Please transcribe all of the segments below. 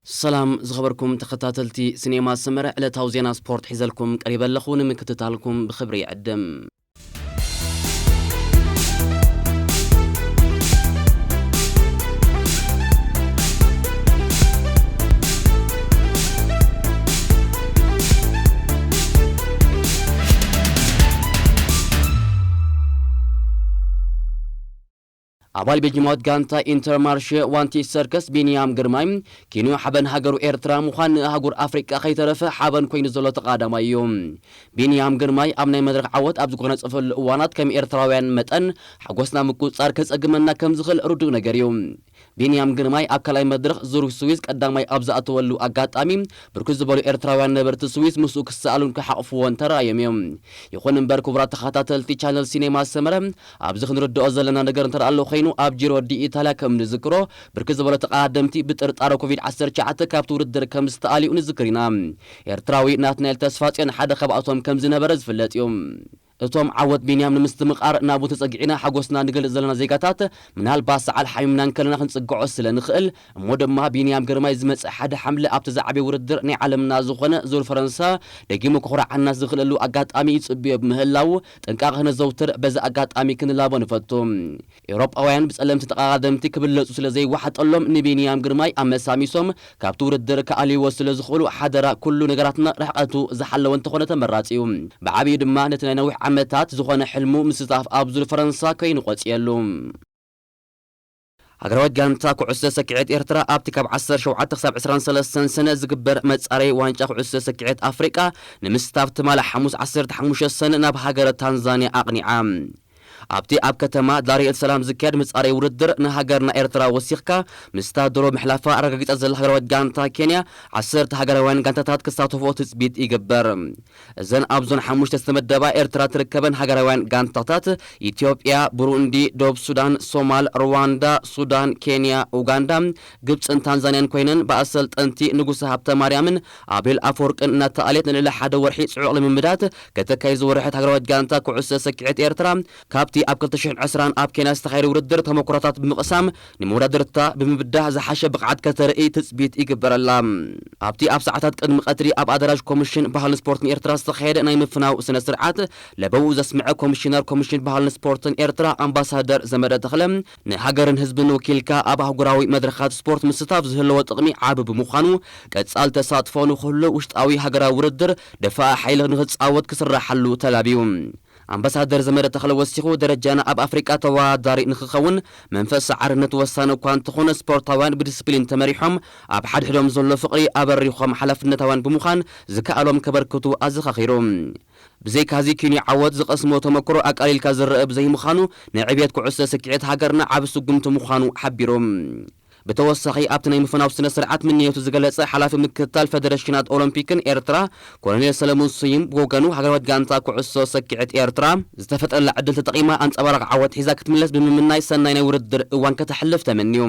ሰላም ዝኸበርኩም ተኸታተልቲ ሲኔማ ሰመረ፣ ዕለታዊ ዜና ስፖርት ሒዘልኩም ቀሪበ ኣለኹ። ንምክትታልኩም ብኽብሪ ይዕድም። ኣባል ቤጅማዎት ጋንታ ኢንተርማርሸ ዋንቲ ሰርከስ ቢንያም ግርማይ፣ ኪንዮ ሓበን ሃገሩ ኤርትራ ምዃን ንኣህጉር ኣፍሪቃ ከይተረፈ ሓበን ኮይኑ ዘሎ ተቓዳማይ እዩ። ቢንያም ግርማይ ኣብ ናይ መድረኽ ዓወት ኣብ ዝጎናጸፈሉ እዋናት ከም ኤርትራውያን መጠን ሓጎስና ምቁጽጻር ከጸግመና ከም ዝኽእል ርዱእ ነገር እዩ። ቢንያም ግርማይ ኣብ ካልኣይ መድረኽ ዙር ስዊዝ ቀዳማይ ኣብ ዝኣተወሉ ኣጋጣሚ፣ ብርክት ዝበሉ ኤርትራውያን ነበርቲ ስዊዝ ምስኡ ክሰኣሉን ክሓቕፍዎን ተራእዮም እዮም። ይኹን እምበር ክቡራት ተኸታተልቲ ቻነል ሲኔማ ሰመረ፣ ኣብዚ ክንርድኦ ዘለና ነገር እንተ ኣሎ ኮይኑ፣ ኣብ ጂሮ ዲ ኢታልያ ከም ንዝክሮ፣ ብርክት ዝበሉ ተቐዳደምቲ ብጥርጣረ ኮቪድ ዓሰርተ ትሽዓተ ካብቲ ውድድር ከም ዝተኣልዩ ንዝክር ኢና። ኤርትራዊ ናትናኤል ተስፋጽዮን ሓደ ካብኣቶም ከም ዝነበረ ዝፍለጥ እዩ። እቶም ዓወት ቢንያም ንምስትምቓር ናብኡ ተጸጊዕና ሓጎስና ንገልጽ ዘለና ዜጋታት፣ ምናልባት ሰዓል ሓሚምና እንከለና ክንጽግዖ ስለ ንኽእል፣ እሞ ድማ ቢንያም ግርማይ ዝመጽእ ሓደ ሓምለ ኣብቲ ዝዓበየ ውድድር ናይ ዓለምና ዝኾነ ዙር ፈረንሳ ደጊሙ ከኹርዓና ዝኽእለሉ ኣጋጣሚ ይጽብዮ ብምህላው ጥንቃቐ ክነዘውትር በዚ ኣጋጣሚ ክንላቦ ንፈቱ። ኤውሮጳውያን ብጸለምቲ ተቐዳደምቲ ክብለጹ ስለ ዘይወሓጠሎም ንቢንያም ግርማይ ኣመሳሚሶም ካብቲ ውድድር ክኣልይዎ ስለ ዝኽእሉ ሓደራ ኩሉ ነገራትና ርሕቐቱ ዝሓለወ እንተኾነ ተመራጺ እዩ። ብዓብዩ ድማ ነቲ ናይ ነዊሕ ዓመታት ዝኾነ ሕልሙ ምስታፍ ኣብ ዙር ፈረንሳ ኮይኑ ቆጽየሉ። ሃገራዊት ጋንታ ኩዕሶ ሰኪዔት ኤርትራ ኣብቲ ካብ ዓሰርተ ሸውዓተ ክሳብ ዕስራን ሰለስተን ሰነ ዝግበር መጻረይ ዋንጫ ኩዕሶ ሰኪዔት ኣፍሪቃ ንምስታፍ ትማሊ ሓሙስ ዓሰርተ ሓሙሽተ ሰነ ናብ ሃገረ ታንዛንያ ኣቕኒዓ። ኣብቲ ኣብ ከተማ ዳር ኤል ሰላም ዝካየድ መጻረይ ውድድር ንሃገርና ኤርትራ ወሲኽካ ምስታ ድሮ ምሕላፋ ኣረጋጊጻ ዘላ ሃገራዊት ጋንታ ኬንያ ዓሰርተ ሃገራውያን ጋንታታት ክሳተፎ ትጽቢት ይግበር። እዘን ኣብ ዞን ሓሙሽተ ዝተመደባ ኤርትራ ትርከበን ሃገራውያን ጋንታታት ኢትዮጵያ፣ ብሩንዲ፣ ደቡብ ሱዳን፣ ሶማል፣ ሩዋንዳ፣ ሱዳን፣ ኬንያ፣ ኡጋንዳ፣ ግብጽን ታንዛንያን ኮይነን ብኣሰልጠንቲ ንጉሰ ሃብተ ማርያምን ኣቤል ኣፈወርቅን እናተኣልየት ንልዕሊ ሓደ ወርሒ ጽዑቕ ልምምዳት ከተካይድ ዝወረሐት ሃገራዊት ጋንታ ኩዕሶ ሰኪዔት ኤርትራ ካብቲ ኣብ ክልተ ሽሕን ዕስራን ኣብ ኬንያ ዝተኻየደ ውድድር ተመኩሮታት ብምቕሳም ንመወዳድርታ ብምብዳህ ዝሓሸ ብቕዓት ከተርኢ ትጽቢት ይግበረላ። ኣብቲ ኣብ ሰዓታት ቅድሚ ቀትሪ ኣብ ኣዳራሽ ኮሚሽን ባህልን ስፖርትን ኤርትራ ዝተኻየደ ናይ ምፍናው ስነ ስርዓት ለበው ዘስምዐ ኮሚሽነር ኮሚሽን ባህልን ስፖርትን ኤርትራ ኣምባሳደር ዘመደ ተኽለ ንሃገርን ህዝብን ወኪልካ ኣብ ኣህጉራዊ መድረኻት ስፖርት ምስታፍ ዝህልዎ ጥቕሚ ዓቢ ብምዃኑ ቀጻል ተሳትፎ ንኹሉ ውሽጣዊ ሃገራዊ ውድድር ደፋኢ ሓይሊ ንኽጻወት ክስራሓሉ ተላብዩ። ኣምባሳደር ዘመደ ተኽለ ወሲኹ ደረጃና ኣብ ኣፍሪቃ ተወዳዳሪ ንኽኸውን መንፈስ ሰዓርነት ወሳኒ እኳ እንተኾነ ስፖርታውያን ብዲስፕሊን ተመሪሖም ኣብ ሓድሕዶም ዘሎ ፍቕሪ ኣበሪኾም ሓላፍነታውያን ብምዃን ዝከኣሎም ከበርክቱ ኣዘኻኺሩ። ብዘይካዚ ኪንዮ ዓወት ዝቐስሞ ተመክሮ ኣቃሊልካ ዝረአ ብዘይምዃኑ ንዕብየት ኩዕሶ ሰኪዔት ሃገርና ዓቢ ስጉምቲ ምዃኑ ሓቢሩ። ብተወሳኺ ኣብቲ ናይ ምፍናው ስነ ስርዓት ምንየቱ ዝገለጸ ሓላፊ ምክትታል ፈደረሽናት ኦሎምፒክን ኤርትራ ኮሎኔል ሰለሙን ስዩም ብወገኑ ሃገራዊት ጋንታ ኩዕሶ ሰኪዔት ኤርትራ ዝተፈጠረላ ዕድል ተጠቒማ ኣንጸባራቕ ዓወት ሒዛ ክትምለስ ብምምናይ ሰናይ ናይ ውድድር እዋን ከተሕልፍ ተመንዩ።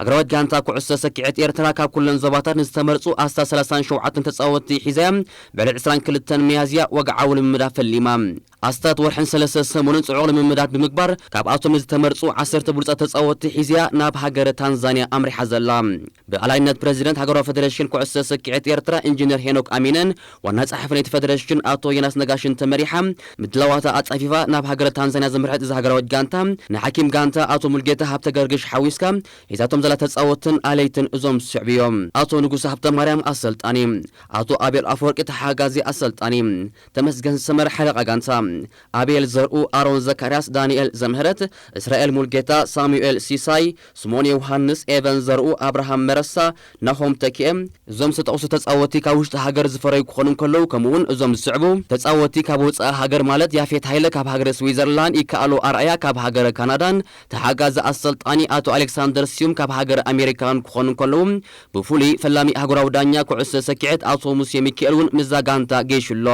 ሃገራዊት ጋንታ ኩዕሶ ሰኪዔት ኤርትራ ካብ ኩለን ዞባታት ንዝተመርጹ ኣስታት ሰላሳን ሸውዓተን ተጻወትቲ ሒዛ እያ ብዕለት ዕስራን ክልተን ሚያዝያ ወግዓዊ ልምምዳ ፈሊማ። ኣስታት ወርሕን ሰለስተ ሰሙንን ጽዑቕ ልምምዳት ብምግባር ካብኣቶም ንዝተመርጹ ዓሰርተ ብሉጻት ተጻወትቲ ሒዝያ ናብ ሃገረ ታንዛንያ ኣምሪሓ ዘላ። ብኣላይነት ፕረዚደንት ሃገራዊ ፈደረሽን ኩዕሶ ሰኪዔት ኤርትራ ኢንጂነር ሄኖክ ኣሚነን ዋና ጸሓፊ ናይቲ ፈደረሽን ኣቶ ዮናስ ነጋሽን ተመሪሓ ምድላዋታ ኣጻፊፋ ናብ ሃገረ ታንዛንያ ዘምርሐት እዛ ሃገራዊት ጋንታ ንሓኪም ጋንታ ኣቶ ሙልጌታ ሃብተ ገርግሽ ሓዊስካ ሒዛቶም ዘላ ተጻወትን ኣለይትን እዞም ዝስዕቡ እዮም። ኣቶ ንጉስ ሃብተ ማርያም ኣሰልጣኒ፣ ኣቶ ኣቤል ኣፈወርቂ ተሓጋዚ ኣሰልጣኒ፣ ተመስገን ሰመር ሓለቓ ጋንታ፣ ኣቤል ዘርኡ፣ ኣሮን ዘካርያስ፣ ዳንኤል ዘምህረት፣ እስራኤል ሙልጌታ፣ ሳሙኤል ሲሳይ፣ ስምኦን ዮሃንስ፣ ኤቨን ዘርኡ፣ ኣብርሃም መረሳ፣ ናሆም ተኪኤ፣ እዞም ዝተጠቕሱ ተጻወቲ ካብ ውሽጢ ሃገር ዝፈረዩ ክኾኑ እንከለዉ፣ ከምኡ እውን እዞም ዝስዕቡ ተጻወቲ ካብ ወጻኢ ሃገር ማለት ያፌት ሃይለ ካብ ሃገረ ስዊዘርላንድ፣ ይከኣሎ ኣርኣያ ካብ ሃገረ ካናዳን ተሓጋዚ ኣሰልጣኒ ኣቶ ኣሌክሳንደር ስዩም ካብ ሃገረ ኣሜሪካን ክኾኑ እንከለዉ፣ ብፍሉይ ፈላሚ ኣህጉራዊ ዳኛ ኩዕሶ ሰኪዔት ኣቶ ሙሴ ሚካኤል እውን ምስዛ ጋንታ ገይሹ ኣሎ።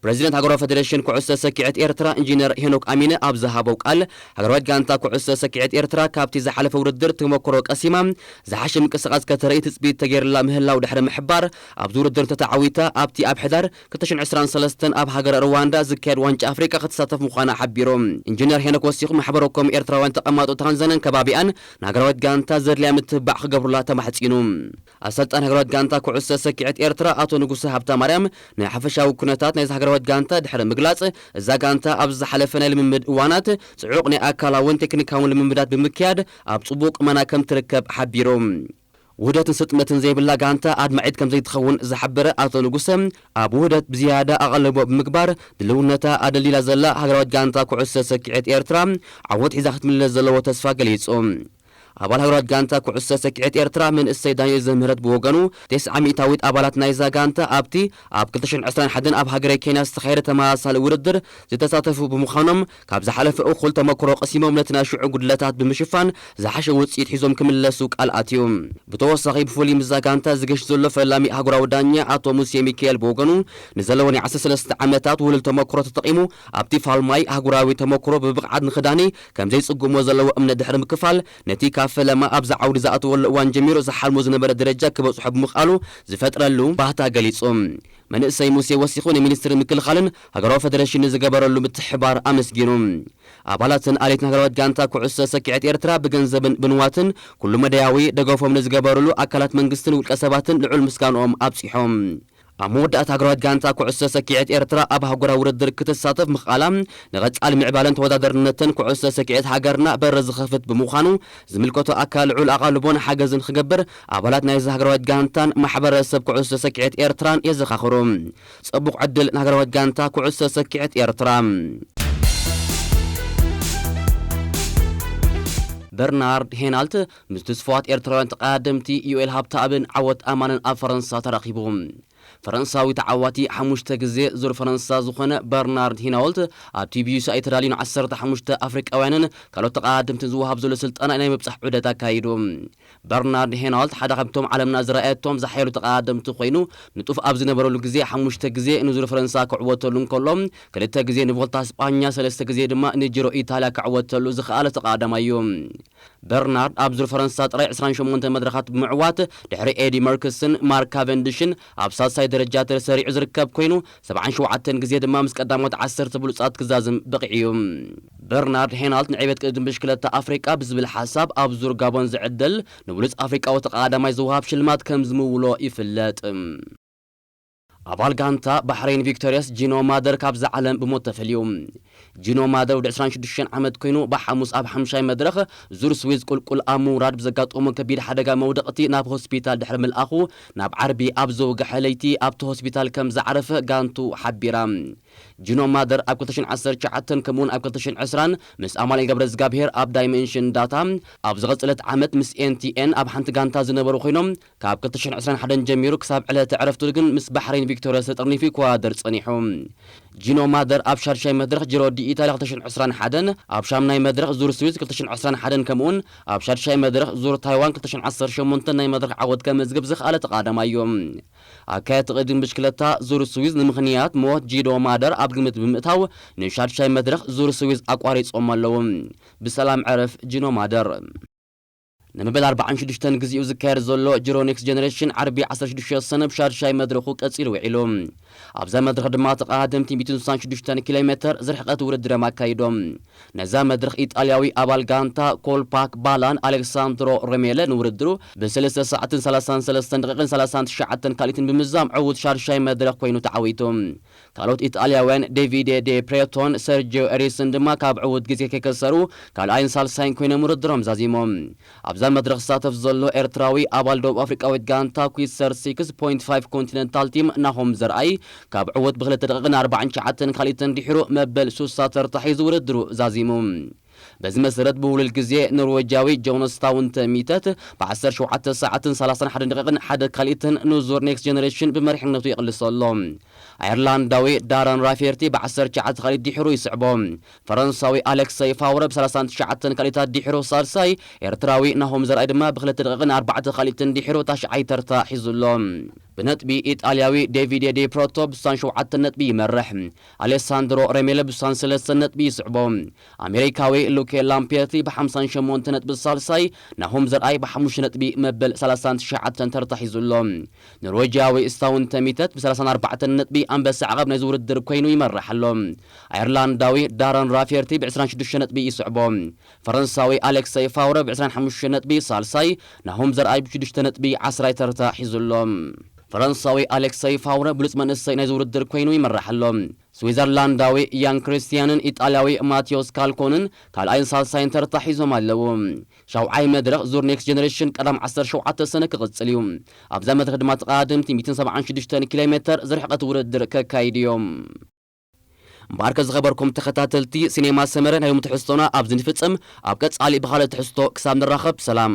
ፕረዚደንት ሃገራዊ ፈደሬሽን ኩዕሶ ሰኪዐት ኤርትራ ኢንጂነር ሄኖክ ኣሚነ ኣብ ዝሃበው ቃል፣ ሃገራዊት ጋንታ ኩዕሶ ሰኪዐት ኤርትራ ካብቲ ዝሓለፈ ውድድር ተመክሮ ቀሲማ ዝሓሸ ምንቅስቓስ ከተርኢ ትጽቢት ተገይርላ ምህላው ድሕሪ ምሕባር፣ ኣብዚ ውድድር እንተተዓዊታ ኣብቲ ኣብ ሕዳር ክልተ ሽሕን ዕስራን ሰለስተን ኣብ ሃገረ ሩዋንዳ ዝካየድ ዋንጫ ኣፍሪቃ ክትሳተፍ ምዃና ሓቢሩ። ኢንጂነር ሄኖክ ወሲኹ፣ ማሕበረ ኮም ኤርትራውያን ተቐማጦ ታንዛንያን ከባቢኣን ንሃገራዊት ጋንታ ዘድልያ ምትብባዕ ክገብሩላ ተማሕጺኑ። ኣሰልጣን ሃገራዊት ጋንታ ኩዕሶ ሰኪዐት ኤርትራ ኣቶ ንጉሰ ሃብተማርያም፣ ናይ ሓፈሻዊ ኩነታት ናይዛ ሃገራዊት ጋንታ ድሕሪ ምግላጽ፣ እዛ ጋንታ ኣብ ዝሓለፈ ናይ ልምምድ እዋናት ጽዑቕ ናይ ኣካላውን ቴክኒካውን ልምምዳት ብምክያድ ኣብ ጽቡቕ ቁመና ከም ትርከብ ሓቢሩ። ውህደትን ስጥመትን ዘይብላ ጋንታ ኣድማዒት ከም ዘይትኸውን ዝሓበረ ኣቶ ንጉሰ፣ ኣብ ውህደት ብዝያዳ ኣቓልቦ ብምግባር ድልውነታ ኣደሊላ ዘላ ሃገራዊት ጋንታ ኩዕሶ ሰኪዐት ኤርትራ ዓወት ሒዛ ክትምለስ ዘለዎ ተስፋ ገሊጹ። ኣባል ሃገራዊት ጋንታ ኩዕሶ ሰኪዐት ኤርትራ መንእሰይ ዳንኤል ዘምህረት ብወገኑ፣ ተስዓ ሚእታዊት ኣባላት ናይዛ ጋንታ ኣብቲ ኣብ ክልተ ሽሕን ዕስራን ሓደን ኣብ ሃገረ ኬንያ ዝተኻየደ ተመሳሳሊ ውድድር ዝተሳተፉ ብምዃኖም፣ ካብ ዝሓለፈ እኹል ተመክሮ ቀሲሞም ነቲ ናይ ሽዑ ጉድለታት ብምሽፋን ዝሓሸ ውጽኢት ሒዞም ክምለሱ ቃል ኣትዩ። ብተወሳኺ፣ ብፍሉይ ምስዛ ጋንታ ዝገሽ ዘሎ ፈላሚ ኣህጉራዊ ዳኛ ኣቶ ሙሴ ሚካኤል ብወገኑ፣ ንዘለዎ ናይ ዓሰርተ ሰለስተ ዓመታት ውህሉል ተመክሮ ተጠቒሙ ኣብቲ ፋልማይ ኣህጉራዊ ተመክሮ ብብቕዓት ንኽዳኒ ከም ዘይጽግሞ ዘለዎ እምነት ድሕሪ ምክፋል፣ ነቲ ካብ ፈለማ ኣብዚ ዓውዲ ዝኣተወሉ እዋን ጀሚሩ ዝሓልሞ ዝነበረ ደረጃ ክበጽሖ ብምኽኣሉ ዝፈጥረሉ ባህታ ገሊጹ። መንእሰይ ሙሴ ወሲኹ፣ ንሚኒስትሪ ምክልኻልን ሃገራዊ ፈደሬሽን ንዝገበረሉ ምትሕባር ኣመስጊኑ። ኣባላትን ኣሌትን ሃገራዊት ጋንታ ኩዕሶ ሰኪዐት ኤርትራ ብገንዘብን ብንዋትን ኩሉ መዳያዊ ደገፎም ንዝገበሩሉ ኣካላት መንግስትን ውልቀ ሰባትን ልዑል ምስጋንኦም ኣብጺሖም። ኣብ መወዳእታ ሃገራዊት ጋንታ ኩዕሶ ሰኪዐት ኤርትራ ኣብ ኣህጉራዊ ውድድር ክትሳተፍ ምኽኣላ ንቐጻሊ ምዕባለን ተወዳደርነትን ኩዕሶ ሰኪዐት ሃገርና በር ዝኸፍት ብምዃኑ ዝምልከቶ ኣካል ልዑል ኣቓልቦን ሓገዝን ክገብር ኣባላት ናይዚ ሃገራዊት ጋንታን ማሕበረሰብ ኩዕሶ ሰኪዐት ኤርትራን የዘኻኽሩ። ጽቡቕ ዕድል ንሃገራዊት ጋንታ ኩዕሶ ሰኪዐት ኤርትራ። በርናርድ ሄናልት ምስ ትስፉዋት ኤርትራውያን ተቐዳደምቲ ዩኤል ሃብተኣብን ዓወት ኣማንን ኣብ ፈረንሳ ተራኺቡ። ፈረንሳዊ ተዓዋቲ ሓሙሽተ ግዜ ዙር ፈረንሳ ዝኾነ በርናርድ ሄናልት፣ ኣብ ቲቢዩሲ ተዳልዩ ንዓሰርተ ሓሙሽተ ኣፍሪቃውያንን ካልኦት ተቐዳደምትን ዝወሃብ ዘሎ ስልጠና ናይ ምብጻሕ ዑደት ኣካይዱ። በርናርድ ሄናልት ሓደ ካብቶም ዓለምና ዝረኣየቶም ዝሓየሉ ተቐዳደምቲ ኮይኑ፣ ንጡፍ ኣብ ዝነበረሉ ግዜ ሓሙሽተ ግዜ ንዙር ፈረንሳ ክዕወተሉ እንከሎ፣ ክልተ ግዜ ንቮልታ ስጳኛ፣ ሰለስተ ግዜ ድማ ንጂሮ ኢታልያ ክዕወተሉ ዝኸኣለ ተቐዳዳማይ እዩ። በርናርድ ኣብ ዙር ፈረንሳ ጥራይ ዕስራን ሸሞንተን መድረኻት ብምዕዋት፣ ድሕሪ ኤዲ መርክስን ማርክ ካቨንድሽን ኣብ ሳልሳይ ደረጃ ተሰሪዑ ዝርከብ ኮይኑ፣ ሰብዓን ሸውዓተን ግዜ ድማ ምስ ቀዳሞት ዓሰርተ ብሉጻት ክዛዝም በቒዑ እዩ። በርናርድ ሄናልት ንዕቤት ቅድድም ብሽክለታ ኣፍሪቃ ብዝብል ሓሳብ ኣብ ዙር ጋቦን ዝዕደል ንብሉጽ ኣፍሪቃዊ ተቐዳዳማይ ዝወሃብ ሽልማት ከም ዝምውሎ ይፍለጥ። ኣባል ጋንታ ባሕሬን ቪክቶርያስ ጂኖ ማደር ካብዛ ዓለም ብሞት ተፈልዩ። ጂኖ ማደር ወዲ ዕስራን ሽዱሽተን ዓመት ኮይኑ፣ ብሓሙስ ኣብ ሓምሻይ መድረኽ ዙር ስዊዝ ቁልቁል ኣብ ምውራድ ብዘጋጠሞ ከቢድ ሓደጋ መውደቕቲ ናብ ሆስፒታል ድሕሪ ምልኣኹ፣ ናብ ዓርቢ ኣብ ዘውግሐ ለይቲ ኣብቲ ሆስፒታል ከም ዝዓረፈ ጋንቱ ሓቢራ። ጂኖ ማደር ኣብ ክልተ ሽሕን ዓሰርተ ትሽዓተን ከምኡውን ኣብ ክልተ ሽሕን ዕስራን ምስ ኣማኑኤል ገብረዝጋብሄር ኣብ ዳይሜንሽን ዳታ፣ ኣብ ዝቐጸለት ዓመት ምስ ኤንቲኤን ኣብ ሓንቲ ጋንታ ዝነበሩ ኮይኖም፣ ካብ ክልተ ሽሕን ዕስራን ሓደን ጀሚሩ ክሳብ ዕለተ ዕረፍቱ ግን ምስ ባሕሬን ቪክቶርያስ ተጠርኒፉ ይኮዋደር ጸኒሑ። ጂኖ ማደር ኣብ ሻድሻይ መድረኽ ጂሮ ዲ ኢታልያ ክልተ ሽሕን ዕስራን ሓደን፣ ኣብ ሻምናይ መድረኽ ዙር ስዊዝ ክልተ ሽሕን ዕስራን ሓደን ከምኡውን ኣብ ሻድሻይ መድረኽ ዙር ታይዋን ክልተ ሽሕን ዓሰርተ ሸሞንተን ናይ መድረኽ ዓወት ከመዝግብ ዝኸኣለ ተቐዳዳማይ እዩ። ኣካየድቲ ቅድድም ብሽክለታ ዙር ስዊዝ ንምኽንያት ሞት ጂዶ ማደር ኣብ ግምት ብምእታው፣ ንሻድሻይ መድረኽ ዙር ስዊዝ ኣቋሪጾም ኣለዉ። ብሰላም ዕረፍ ጂኖ ማደር። ንመበል ኣርባዓን ሽዱሽተን ግዜኡ ዝካየድ ዘሎ ጂሮ ኔክስት ጀነሬሽን ዓርቢ ዓሰርተ ሽዱሽተ ሰነ ብሻድሻይ መድረኹ ቀጺሉ ውዒሉ። ኣብዛ መድረኽ ድማ ተቐዳደምቲ ሚእትን ስሳን ሽዱሽተን ኪሎ ሜተር ዝርሕቀት ውድድር እዮም ኣካይዶም። ነዛ መድረኽ ኢጣልያዊ ኣባል ጋንታ ኮልፓክ ባላን ኣሌክሳንድሮ ሬሜለ ንውድድሩ ብሰለስተ ሰዓትን ሰላሳን ሰለስተን ደቂቕን ሰላሳን ትሽዓተን ካልኢትን ብምዛም ዕዉት ሻድሻይ መድረኽ ኮይኑ ተዓዊቱ። ካልኦት ኢጣልያውያን ዴቪዴ ዴ ፕሬቶን ሰርጂዮ ኤሪስን ድማ ካብ ዕዉት ግዜ ከይከሰሩ ካልኣይን ሳልሳይን ኮይኖም ውድድሮም ዛዚሞም። ኣብዛ መድረኽ ዝሳተፍ ዘሎ ኤርትራዊ ኣባል ደቡብ ኣፍሪቃዊት ጋንታ ኩዊሰር ሲክስ ፖይንት ፋይቭ ኮንቲነንታል ቲም ናሆም ዘርኣይ ካብ ዕዉት ብክልተ ደቂቕን ኣርባዓን ትሽዓተን ካልኢትን ድሒሩ መበል ሱሳ ተርታ ሒዙ ውድድሩ ዛዚሙ። በዚ መሰረት ብውሉል ግዜ ኖርዌጃዊ ጆንስ ታውንተ ሚተት ብ ዓሰርተ ሸውዓተ ሰዓትን ሰላሳን ሓደን ደቂቕን ሓደ ካልኢትን ንዙር ኔክስት ጀነሬሽን ብመሪሕነቱ ይቕልሶ ኣሎ። ኣየርላንዳዊ ዳረን ራፌርቲ ብ ዓሰርተ ትሽዓተ ካልኢት ድሒሩ ይስዕቦ። ፈረንሳዊ ኣሌክሰይ ፋውረ ብ ሰላሳን ትሽዓተን ካልኢታት ድሒሩ ሳልሳይ፣ ኤርትራዊ ናሆም ዘርኣይ ድማ ብክልተ ደቂቕን ኣርባዕተ ካልኢትን ድሒሩ ታሽዓይ ተርታ ሒዙ ኣሎ። ብነጥቢ ኢጣልያዊ ዴቪድ ዴ ፕሮቶ ብ67 ነጥቢ ይመርሕ። ኣሌሳንድሮ ሬሜለ ብ63 ነጥቢ ይስዕቦ። ኣሜሪካዊ ሉኬ ላምፔርቲ ብ58 ነጥቢ ሳልሳይ፣ ናሆም ዘርኣይ ብ5 ነጥቢ መበል 39ን ተርታ ሒዙ ኣሎ። ኖርዌጅያዊ ስታውን ተሚተት ብ34 ነጥቢ ኣንበሳ ዓቐብ ናይዚ ውድድር ኮይኑ ይመርሕ ኣሎ። ኣየርላንዳዊ ዳረን ራፌርቲ ብ26 ነጥቢ ይስዕቦ። ፈረንሳዊ ኣሌክሰይ ፋውረ ብ25 ነጥቢ ሳልሳይ፣ ናሆም ዘርኣይ ብ6 ነጥቢ ዓስራይ ተርታ ሒዙ ኣሎ። ፈረንሳዊ ኣሌክሰይ ፋውረ ብሉጽ መንእሰይ ናይዚ ውድድር ኮይኑ ይመርሕ ኣሎ። ስዊዘርላንዳዊ ያን ክሪስቲያንን ኢጣልያዊ ማቴዎስ ካልኮንን ካልኣይን ሳልሳይን ተርታ ሒዞም ኣለዉ። ሻውዓይ መድረኽ ዙር ኔክስት ጀነሬሽን ቀዳም 17 ሰነ ክቕጽል እዩ። ኣብዛ መድረኽ ድማ ተቐዳደምቲ 176 ኪሎ ሜተር ዝርሕቐት ውድድር ከካይዱ እዮም። እምበኣርከ ዝኸበርኩም ተኸታተልቲ ሲኔማ ሰመረ፣ ናይ ሎም ትሕዝቶና ኣብዚ ንፍጽም። ኣብ ቀጻሊ ብኻልእ ትሕዝቶ ክሳብ ንራኸብ፣ ሰላም።